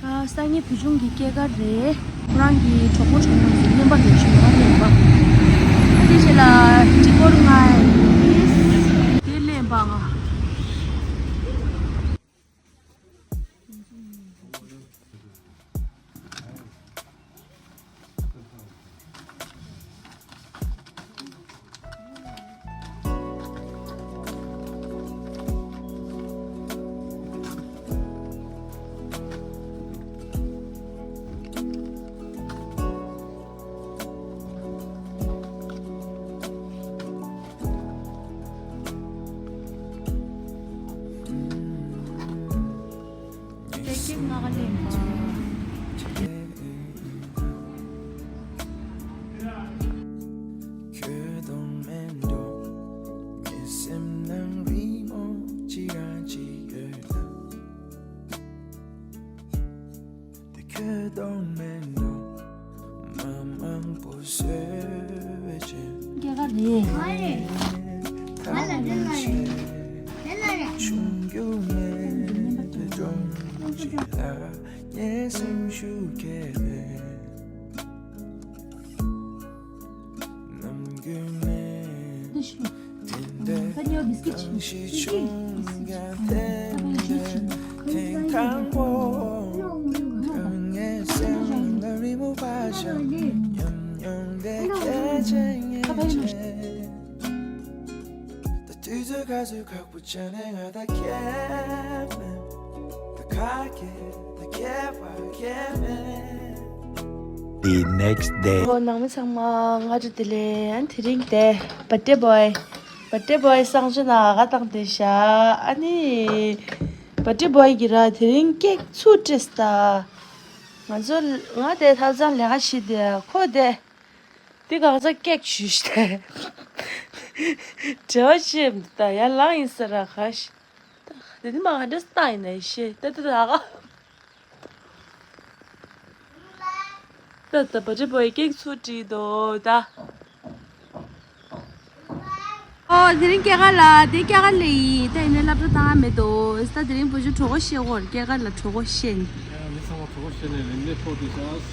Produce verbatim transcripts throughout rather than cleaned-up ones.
ཨ། སང་ཉིན་བུ་ཆུང་གི་སྐྱེས་སྐར་རེད། ཁོ་རང་གི་གྲོགས་པོ་གྲོགས་མོ་ཚོ་སྨྱོན་པ་རེད་ཞུ་བ་ལེན་པ། ཨ། དེ་རྗེས་ལ་སྤྲི་གོར་ང་ཡིས་དེ་ལེན་པ་ང་། སྐྱེས་སྐར་རེད། The next day. ཨོ། ནང་མི་ཚང་མ་སྔ་དྲོ་བདེ་ལེགས། དེ་རིང་དེ་བར་ཌེ་བོའི་བར་ཌེ་བོའི་གསང་སྤྱོད་ནང་ག་བཏང་བསྡད་ཤག་ཨ་ནི་བར་ཌེ་བོའི་གི་ར་དེ་རིང་ཀེག་ཚུར་སྤྲད་ད། ང་ཚོ་ང་དེ་ཐབ་ཚང་ལས་ཀ་བྱེད་དེ་ཁོ་དེ་དེ་གང་ཚ་ཀེག་ཞུས་ཏེ། བྲེལ་བ་ཆེ་ད་ཡར་ལངས་ཡིན་ས་ར་ཁ་ཤི། དེ་ནི་མ་ག་འདྲ་སྟངས་ཡིན་ན་ཤེས་ད་ད་ད་ག་ད་ད་བར་ཌེ་བོའི་ཀེག་ཚུར་སྤྲད་དོ་ད། ཨོ། དེ་རིང་སྐྱེས་སྐར་ལ་དེ་སྐྱེས་སྐར་ལ་ཡིན་ད་ཡིན་ནའི་སློབ་གྲྭ་བཏང་ཡ་མེད་དོ། ད་དེ་རིང་བུ་ཆུང་གྲོགས་པོ་བཤད་དགོས་རེད། སྐྱེས་སྐར་ལ་གྲོགས་པོ་བཤད་ནི། ཡང་མི་ཚང་མ་གྲོགས་པོ་བཤད་ནས་རིམ་ནས་ཕོག་དུས་ཤག་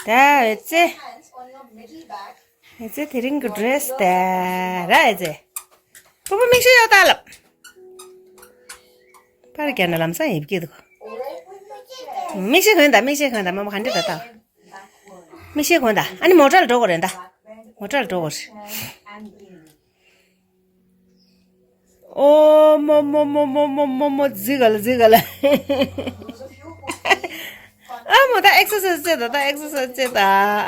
ད་ཨེ་ཙེ། ཨེ་ཙེ་དེ་རིང་གི་ཌི་རེ་སི་ད་ར་ཨེ་ཙེ། པུ་པུ་མིག་ཤེལ་གཡོག་ད་ལབ། པར་རྒྱག་ན་ལམ་སང་ཡིབ་ཀྱི་འདུག་མིག་ཤེལ་གོན་ད། མིག་ཤེལ་གོན་ད། མ་མ་ག་འདྲ་ད་ད། མིག་ཤེལ་གོན་ད། ཨ་ནི་མོ་ཊ་ལ་འགྲོ་དགོས་རེད་ད། མོ་ཊ་ལ་འགྲོ་དགོས་རེད། ཨོ་མོ་མོ་མོ་མོ་མོ་མོ་མོ། ཛི་ག་ལ་ཛི་ག་ལ། ཨ་མོ་ད་ཨེག་སར་སའི་ཛི་བྱེད་ད། ད་ཨེག་སར་སའི་ཛི་བྱེད་ད།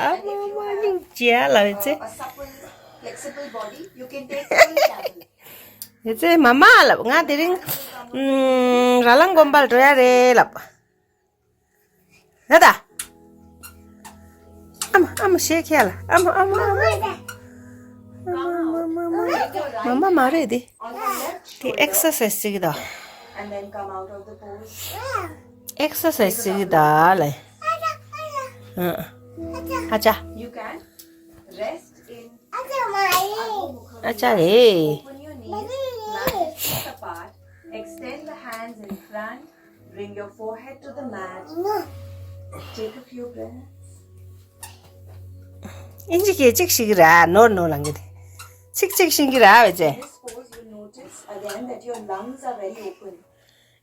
ཨ་མོ་མོ་སྙིང་རྗེ་ལ་ཨེ་ཙེ། ཨེ་ཙེ་མ་མ་ལབ། ང་དེ་རིང་ཨམ་ར་ལང་དགོན་པ་ལ་འགྲོ་ཡ་རེད་ལབ། ཡ་ད། ཨ་མ་ཨ་མ་ཞེས་ཁྱེད་ལ་ཨ་མ་ཨ་མ་ཨ་མ། ཨ་མ་ཨ་མ་ཨ་མ་ཨ་མ། མ་མ་མ་རེད་དེ། དེ་ཨེག་སར་སའི་ཛི་ཅིག་ད། ཨེག་སར་སའི་ཛི་ཅིག་ད་ལ། ཨ་ཨ་ཅག་ཨ་ཅག་རེད། Extend the hands in front. Bring your forehead to the mat. Take a few breaths. ཨིན་ཇི་སྐད་ཅིག་ཤེས་ཀྱི་རེད། ནོར་ནོར་ལངས་ཀྱི་དེ། ཚིག་གཅིག་ཤེས་ཀྱི་རེད་བས་ཙེ། This pose, you notice again that your lungs are very open,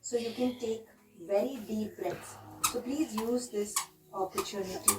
so you can take very deep breaths. So please use this opportunity.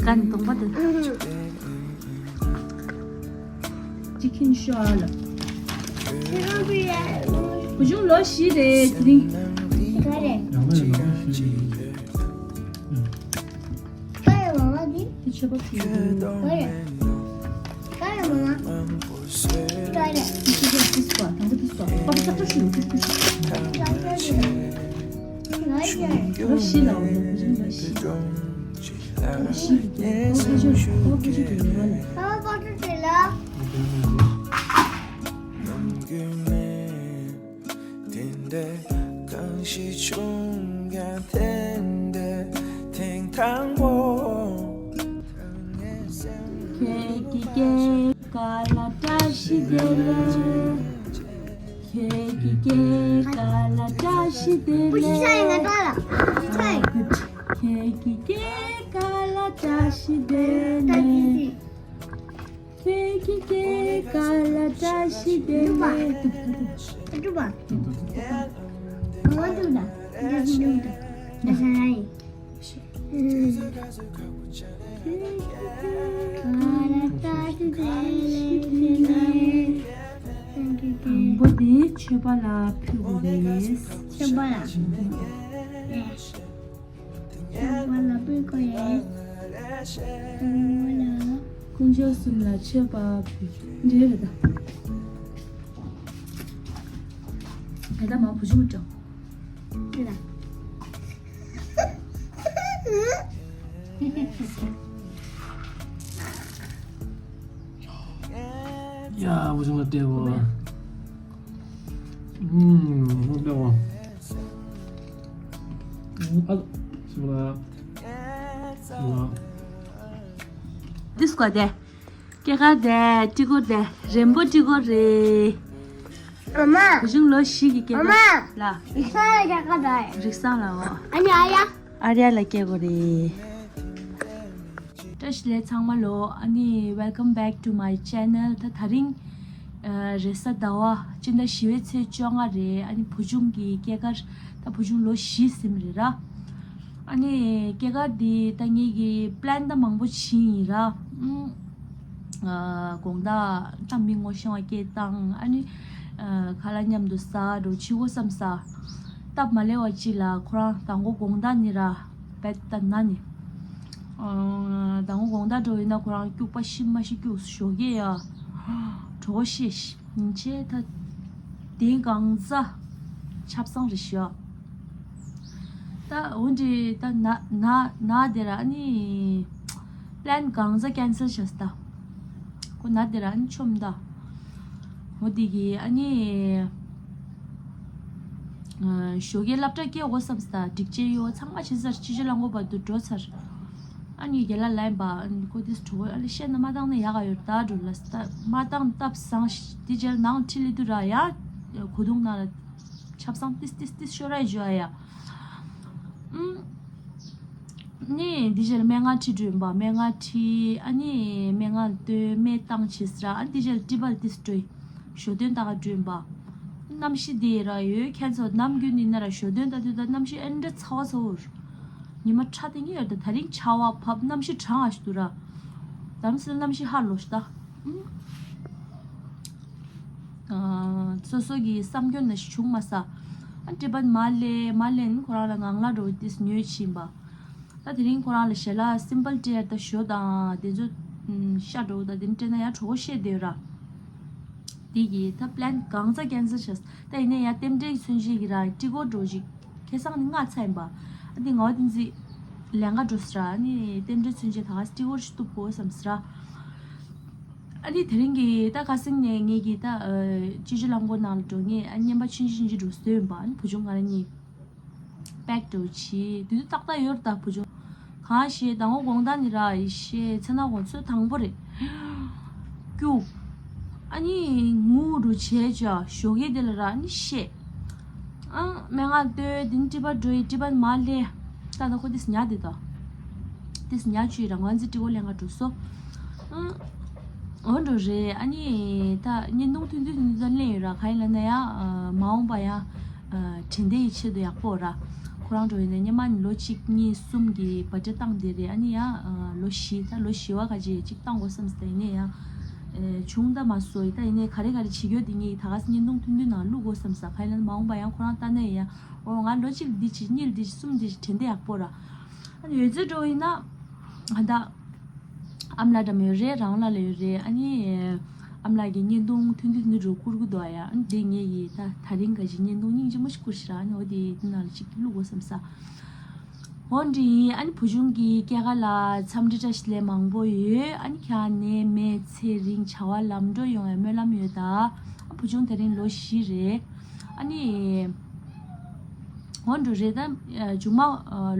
ཀན་དུང་པ་དུ། ཅི་ཁིན་ཤོ་ཨ་ལ། བུ་ཆུང་ལོ་བཞི་རེད་དེ་རིང་། ག་རེད། ཡང་ན་ཡང་ན་ཤི། ཀ་ཡ་མ་མ་དེ། དེ་ཆོས་པ་ཕི་འདུག་ཀ་རེད། ཀ་རེད་མ་མ། ཀ་རེད། དེ་ཆོས་པ་ཕི་སུ་པ་དང་པོ་དེ་སུ་པ་པ་ཏག་ཏག་ཤི་ལོ་ཏག་ཏག་ཤི། ཀ་རེད། ལོ་བཞི་ལ་འོ་ན་བུ་ཆུང་ལོ་བཞི། ལོ་བཞི་རེད་དེ་ཁོ་ཁ་ཆུ་ཁོ་ཁ་ཆུ་དེ་ཡོད་ལ། ཨ་པ་ཏུ་དེ་ལ། དེ་འདྲའི་གང་ཞིག་བྱུང་ཀྱང་དེ་འདྲའི་ཐེངས་དང་པོ། ཁྱེད་ཀྱི་སྐྱེས་སྐར་ལ་བཀྲ་ཤིས་བདེ་ལེགས། ཁྱེད་ཀྱི་སྐྱེས་སྐར་ལ་བཀྲ་ཤིས་བདེ་ལེགས། ཁྱེད་ཀྱི་སྐྱེས་སྐར་ལ་བཀྲ་ཤིས་བདེ་ལེགས། ཁྱེད་ཀྱི་སྐྱེས་སྐར་ལ་བཀྲ་ཤིས་བདེ་ལེགས། ཏུ་ཏུ་ཏུ། ཏུ་ཏུ་པ། ཏུ་ཏུ་ཏུ། ང་ཏུ་ད། འདི་ཏུ་ཏུ་ད། ང་ས་ན་ཡིན། སྐར་ལ་བཀྲ་ཤིས་བདེ་ལེགས་བདེ་ལེགས། དང་པོ་དེ་ཆོས་པ་ལ་ཕུལ་དགོས་རེད། ཆོས་པ་ལ། ཨེ། ཁྱོད་པ་ལ་པུས་ཀོ་ཡེ། དཀོན་མཆོག་གསུམ་ལ་མཆོད་པ་ཕུལ། འདྲེ་རེད་ད། ད་ལྟ་མ་བུ་ཆུང་འགྲོ། འདྲེ་ད། ཡ་བུ་ཆུང་ལ་སྤྲད་གོ། ཨུམ། སྤྲད་གོ། ཨ། སུ་ལ། སུ་ལ། འདི་སྐོར་དེ། སྐྱེས་སྐར་དེ་ཀྲི་ཀོ་དེ་རེན་པོ་ཀྲི་ཀོ་རེད། ཨ་མ། བུ་ཆུང་ལོ་བཞི་གི་སྐྱེས་སྐར། ཨ་མ། ལ། རིག་སང་ལ་སྐྱེས་སྐར་དེ། རིག་སང་ལ་འོ། ཨ་ནི་ཨ་ཡ། ཨ་ར་ཡ་ལ་སྐྱེས་གོ་རེད། བཀྲ་ཤིས་བདེ་ལེགས་ཚང་མ་ལོ། ཨ་ནི་welcome back to my channel། ད་དེ་རིང་ཨ་རེས་གཟའ་ཟླ་བ་སྤྱི་ཟླ་བཞི་པའི་ཚེས་བཅོ་ལྔ་རེད། ཨ་ནི་བུ་ཆུང་གི་སྐྱེས་སྐར། ད་བུ་ཆུང་ལོ་བཞི་ཟིན་པ་རེད་ར། ཨ་ནི་སྐྱེས་སྐར་འདི་ད་ངེད་ཀྱི་པི་ལན་ད་མང་པོ་ཕྱིན་ཡིན་ར། ཨ་དགོང་དག་ད་མི་ངོ་ཤེས་པ་སྐད་བཏང་། ཨ་ནི་ཨ་ཁ་ལག་མཉམ་དུ་ཟ་འགྲོ་ཕྱི་གོ་བསམ་ས། སྟབས་མ་ལེགས་པ་ཅིག་ལ་ཁོ་རང་མདང་དགོང་དགོང་དག་ནི་ར་བད་ད་ན་ནི། ཨ་མདང་དགོང་དགོང་དག་འགྲོ་ཡིན་ན་ཁོ་རང་སྐྱུག་པ་ཤི་མ་ཤི་སྐྱུག་ཞོགས་ཀས་ཡ། གྲོད་ཁོག་བཤལ་ཤི། ཡིན་ཆེ་ད་དེ་གང་ཟ་ཆབ་གསང་རེད་ཤག་ད་འོན་ཏེ་ད་ན་ན་ན་དེ་ར་ཨ་ནི་པི་ལན་གང་ཟ་ཀེན་སལ་བྱས་ད། ཁོ་ན་དེ་ར་ཨ་ནི་ཆོམ་ད། འོ་དེ་གི་ཨ་ནི་ཨ་ཞོགས་ཀས་སློབ་གྲྭ་སྐྱེལ་དགོས་བསམ་ད། སྒྲིག་ཆས་གཡོག་ཚང་མ་བྱས་ཚར། ཕྱི་ཕྱི་ལ་མགོ་བར་དུ་འགྲོ་ཚར། ཨ་ནི་རྒན་ལགས་ལན་པ། ཨ་ནི་ཁོ་དེ་གྲོད་ཁོག་ཨ་ལེ་བཤད་ན་མ་བཏང་ན་ཡག་ག་ཡོད་ད་འགྲོ་ལ་ས། མ་བཏང་སྟབས་བཟང་ཞིག་དེ་རྗེས་ནང་ཁྲིད་ལེ་དུ་ར་ཡ། གོ་དུང་ནང་ལ་ཆབ་གསང་ཏིས་ཏིས་ཏིས་ཤོར་ར་འཇོ་ཡ། ཨུམ། ནི་དེ་རྗེས་ལ་སྨན་ཁང་ཁྲིད་འགྲོ་ཡིན་པ། སྨན་ཁང་ཁྲིད། ཨ་ནི་སྨན་ཁང་སྟོན་སྨན་བཏང་བྱས་ཟེར། ཨ་ནི་དེ་རྗེས་ལ་ཊི་པལ་ཏིས་འགྲོ་ཡིན། ཞོ་སྟོན་ལྟ་ག་འགྲོ་ཡིན་པ། གནམ་གཤིས་དེ་ར་ཡོད་ཁྱད་མཚར། ནམ་རྒྱུན་ཡིན་ན་ར་ཞོ་སྟོན་ལྟ་དུས་ད་གནམ་གཤིས་ཨེ་འདྲ་ཚ་བ་ཚ་བོར། ཉི་མ་ཁྲ་ཐིང་ངེ་ཡོད་ད། དེ་རིང་ཆར་པ་བབས། གནམ་གཤིས་གྲང་ང་ཞིག་འདུག་ར། དམ་སེལ་གནམ་གཤིས་ཧ་ལོ་ཞིག་ད། ཨ་སོ་སོ་གི་བསམ་སྐྱོན་ན་ཞིག་བྱུང་མ་ས། ཨ་ཊི་པལ་མ་ལེན་མ་ལེན་ཁོ་རང་ལ་ངང་ལ་འགྲོ་ཏིས་ཉོས་ཕྱིན་པ། ད་དེ་རིང་ཁོ་རང་ལ་ཞལ་ལག་སིམ་པལ་ཊི་ཡར་ད་ཞོ་དང་དེ་ཚོ་ཤ་འགྲོ་ད། དེ་ནི་སྤྲད་ན་ཡང་གྲོད་ཁོག་བཤལ་བསྡད་ཡོད་ར། དེ་གི་ད་པི་ལན་གང་ཚ་ཀེན་སལ་བྱས། ད་ཡིན་ན་ཡང་རྟེན་འབྲེལ་གྱི་མཚོན་བྱེད་ཀྱི་ར་ཊི་ཀོ་འགྲོ་ཅིག་ ཁ་སང་ནི་ང་ཚ་ཡིན་པ། ཨ་ནི་ང་བ་དེ་ཚོ་ལས་ཀ་འགྲོ་ཟེར། ཨ་ནི་རྟེན་འབྲེལ་མཚོན་ཆེད་ད་ག་སེ་སྤྲི་བོར་ཞིག་གཏུབ་དགོས་བསམ་ཟེར། ཨ་ནི་དེ་རིང་གི་ད་ཁ་སང་ནས་ངེད་ཀྱི་ད་སྤྱི་སྤྱོད་རླངས་འཁོར་ནང་ལ་འགྲོ་ངེས། ཨ་ནི་བརྙན་པ་ཆུང་ཆུང་ཅིག་འགྲོ་བཟོས་ཡིན་པ། ཨ་ནི་བུ་ཆུང་ང་རང་གཉིས་པེག་འགྲོ་བྱེད་དུས་དུས་ཏག་ཏག་ཡོད་རེད། ད་བུ་ཆུང་གང་ཤེས་ད་ངོ་དགོང་དག་ནི་ར་ཡེ་ཤེས་ཚེ་ན་དགོང་ཚོད་དང་པོ་རེད། སྐྱུག་ཨ་ནི་ངུ་རུ་བྱས་ཅ་ཞོགས་ཀས་དེ་ལ་ར་ཨ་ནི་བཤད། ཨང་། སྨན་ཁང་ལྟོས་དེ་ནི་སྤྲི་པ་འགྲོ་ཡི་སྤྲི་པ་མ་ལས། ད་ད་ཁོ་དེས་ཉག་དེ་ད། དེས་ཉག་བཅུ་ཡི་རང་དབང་རྩིས་སྤྲི་བོ་ལེན་ག་འགྲོ་སོ། ཨང་། འོ་འགྲོ་རེད། ཨ་ནི་ད་བརྙན་ཐུང་ཐུང་ཐུང་ཐུང་ད་ལེན་ཡོད་ར། ག་ཡིན་ལ་ན་ཡ་མ་འོངས་པ་ཡ་དྲན་རྟེན་ཡི་ཆེད་དུ་ཡག་པོ་ར། ཁོ་རང་འགྲོ་ཡིན་ན་སྔོན་མ་ནི་ལོ་གཅིག་གཉིས་གསུམ་གྱི་བར་ཌེ་བཏང་དེ་རེད། ཨ་ནི་ཡ་ལོ་བཞི་ད་ལོ་བཞི་བ་ག་ཅིག་ཅིག་བཏང་དགོས་བསམ་སྟེ་ཡིན་ནའི་ཡ། བྱུང་ད་མ་སོ་ཡི་ད་ཡིན་ནའི་ག་རེ་ག་རེ་བྱེད་རྒྱུ་དེ་ངས་ད་ག་སེ་བརྙན་ཐུང་ཐུང་ཐུང་ནང་བླུག་དགོས་བསམ་ས། ག་ཡིན་ན་མ་འོངས་པ་ཡང་ཁོ་རང་ལྟ་ན་ཡང་འོ་ང་ལོ་གཅིག་འདི་བྱེད་གཉིས་འདི་བྱེད་གསུམ་འདི་བྱེད་དྲན་རྟེན་ཡག་པོ་ར། ཨ་ནི་ཡོད་ཚད་འགྲོ་ཡིན་ན་ད་ཨ་མ་ལགས་འདྲ་མོ་ཡོད་རེད། རང་ལ་ལ་ཡོད་རེད། ཨ་ནི་ཨ་མ་ལགས་ཀྱི་བརྙན་ཐུང་ཐུང་ཐུང་ཐུང་འགྲོ་བསྐུར་གི་འདུག་ཨ་ཡ། ཨ་ནི་དེ་ངས་ཡི་ད་ད་རིང་ག་ཅིག་བརྙན་ཐུང་སྙིང་རྗེ་མོ་ཞིག་བསྐུར་ཤི་ར། ཨ་ནི་འོ་དེ་དེ་ནང་ལ་ཅིག་བླུག་དགོས་བསམ་ས། འོ་འདི་ཡིན། ཨ་ནི་བུ་ཆུང་གི་སྐྱེས་སྐར་ལ་འཚམས་འདྲི་བཀྲ་ཤིས་བདེ་ལེགས་མང་པོ་ཡོད། ཨ་ནི་ཁྱེད་ནད་མེད་ཚེ་རིང་བྱ་བ་ལམ་འགྲོ་ཡོང་བའི་སྨོན་ལམ་ཡོད་ད། ཨ་བུ་ཆུང་དེ་རིང་ལོ་བཞི་རེད། ཨ་ནི་འོ་འགྲོ་རེད་ད། མཇུག་མ་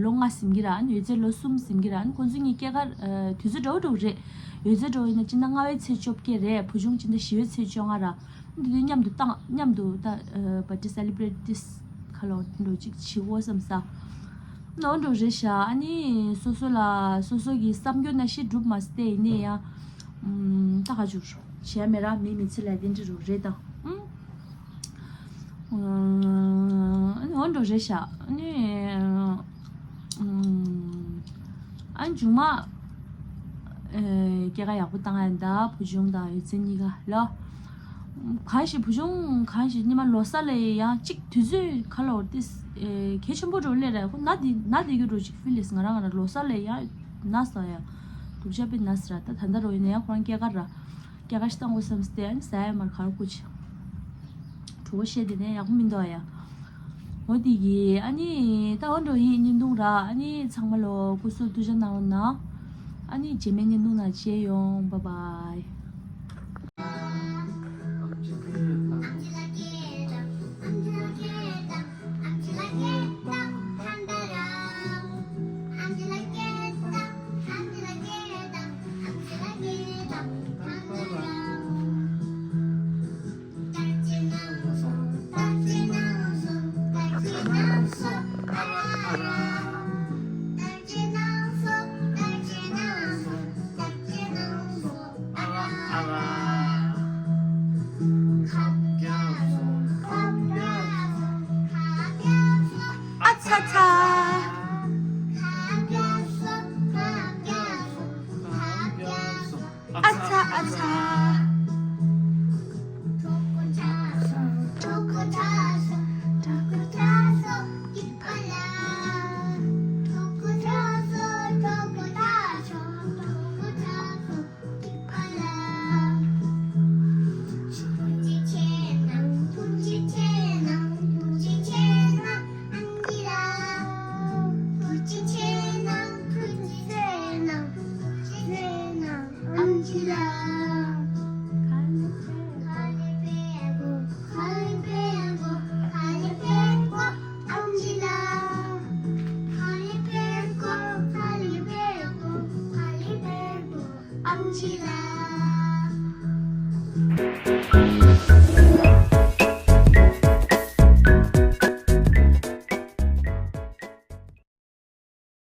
ལོ་ལྔ་ཟིན་གི་ར། ཨ་ནི་ཡོད་ཚད་ལོ་གསུམ་ཟིན་གི་ར། ཨ་ནི་ཁོང་ཚོ་གཉིས་སྐྱེས་སྐར་དུས་ཚོད་འདྲ་བོ་འདྲ་བོ་རེད། ཡོད་ཚད་འདྲ་བོ་ཡིན་ན་སྤྱི་ཟླ་ལྔ་པའི་ཚེས་བཅོ་བརྒྱད་རེད། བུ་ཆུང་སྤྱི་ཟླ་བཞི་པའི་ཚེས་བཅོ་ལྔ་ར། འདི་དུས་མཉམ་དུ་བཏང་མཉམ་དུ་ད་ཨ་བར་ཌེ་སེ་ལི་བྷི་རེཊ་དེ་ཁ་ལོ་འགྲོ་ཅིག་བྱེད་དགོས་བསམ་ས། ནོ་འགྲོ་རེད་ཤག་ཨ་ནི་སོ་སོ་ལ་སོ་སོ་གི་བསམ་རྒྱུ་ནང་བཞིན་འགྲུབ་མ་སྟེ་ཡིན་ནའི་ཡང་ད་ག་ཅུ་བྱས་མེད་ར། མི་མི་ཚེ་ལ་དེ་འདྲ་རུ་རེད་ད། ཨ་ནི་འོ་འགྲོ་རེད་ཤག་ཨ་ནི་ཨ་ནི་མཇུག་མ། ཨེ། སྐྱེས་སྐར་ཡག་པོ་བཏང་ཡ་ད་བུ་ཆུང་དང་ཡོད་ཚད་གཉིས་ཀ་ལ། གང་ཞིག་བུ་ཆུང་གང་ཞིག་སྔོན་མ་ལོ་གསར་ལ་ཡང་གཅིག་དུས་ཚོད་ག་ལ་འོར་ཏེ་གལ་ཆེན་པོ་འགྲོ་སླེབས་ར། ཁོ་ན་དེ་ན་དེ་གི་འགྲོ་ཅིག་ཕི་ལིས་ང་རང་ང་རང་ལོ་གསར་ལ་ཡང་ན་ས་ཡ་སྡུག་ཅག་པའི་ན་ས་ར། ད་ད་ལྟ་རོ་ཡིན་ན་ཡང་ཁོ་རང་སྐྱེས་སྐར་ར། སྐྱེས་སྐར་ཞིག་བཏང་དགོས་བསམ་སྟེ་ཨ་ནི་ཟ་ཡ་མར་ག་རུ་ཀུ་ཆེ། གྲོགས་པོ་བཤད་དེ་ནས་ཡག་པོ་མི་འདུག་ཨ་ཡ། འོ་དེ་གི་ཨ་ནི་ད་འོ་འགྲོ་ཡིན་བརྙན་ཐུང་ར། ཨ་ནི་ཚང་མ་ལོ་སྐུ་གཟུགས་ཐུགས་ཅག་གནང་རོགས་གནང་། ཨ་ནི་རྗེས་མའི་བརྙན་ཐུང་ནང་མཇལ་ཡོང་། བཱའི་བཱའི། ཨ་ཚ་ཚ། ཨ་ཚ་ཨ་ཚ།